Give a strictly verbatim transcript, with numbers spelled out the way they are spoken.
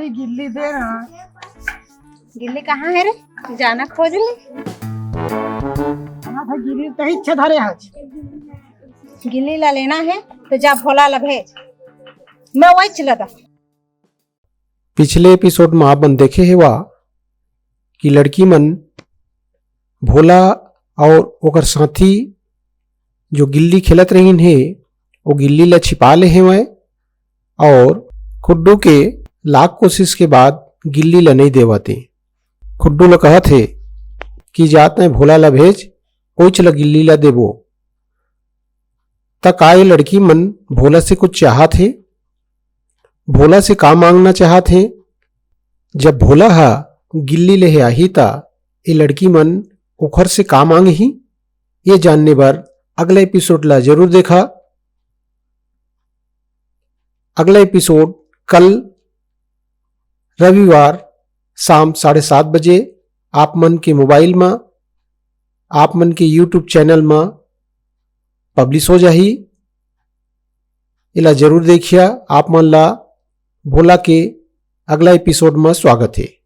गिल्ली दे ना। गिल्ली कहाँ हे रे? जाना खोज ले। हाँ, तो गिल्ली तो इच्छा धरे आज। गिल्ली ला लेना हे तो जा भोला ला भेज, मैं वही चला दा। पिछले एपिसोड में आप मन देखे हेवा कि लड़की मन भोला और ओकर साथी जो गिल्ली खेलत रहिन हे, वो गिल्ली ला छिपा ले हेवय और खुड्डू के लाख कोशिश के बाद गिल्ली ला नहीं देवत हे। खुड्डू ला कहत हे कि जा तैं भोला ला भेज, ओइच ला गिल्ली ला देबो। त का ये लड़की मन भोला से कुछ चाहत हे? भोला से का मांगना चाहत हे? जब भोला हा गिल्ली लेहे आही, त ये लड़की मन ओखर से का मांगही? ये जानने बर अगला एपिसोड ला जरूर देखा। अगला एपिसोड कल रविवार शाम साढ़े सात बजे आप मन के मोबाइल म, आप मन के YouTube चैनल म पब्लिश हो जाही। एला जरूर देखिया। आप मन ला भोला के अगला एपिसोड म स्वागत हे।